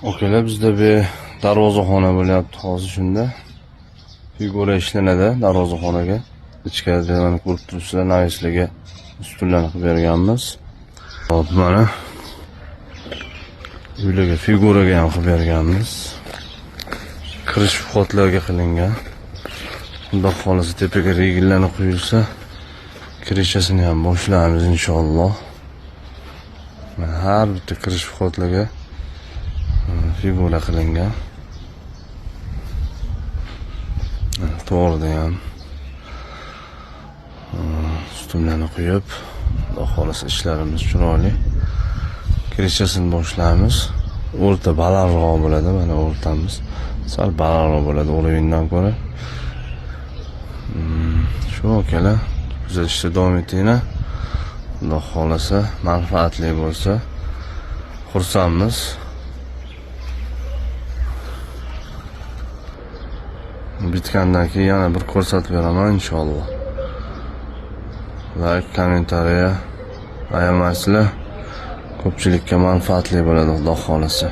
Okalar, bizda bu darvozaxona bo'lyapti hozir shunda. Figura ishlanadi darvozaxonaga. Ichkarida mana ko'rib turibsizlar, навес larga ustunlarni qilib berganmiz. Hop, mana uylarga figuraga ham qilib berganmiz. Kirish вход larga qilingan. Xudo xohlasa, tepaga regellarni quyilsa, крыша sini ham boshlaymiz inshaalloh. Mana har bitta kirish вход larga figura qilingan. Mana to'g'rida ham ustunlarni quyib, Xudo xohlasa, ishlarimiz chiroyli. Крыша sini boshlaymiz. O'rta balandroq bo'ladi, mana o'rtamiz. Sal balandroq bo'ladi уровень dan ko'ra. Shu akalar, kuzatishda davom etinglar. Xudo xohlasa, manfaatli bo'lsa, xursandmiz. Bitgandan keyin yana bir ko'rsatib beraman inshaalloh. Layk, kommentariya ayamaysizlar. Ko'pchilikka manfaatli bo'ladi, Xudo xohlasa.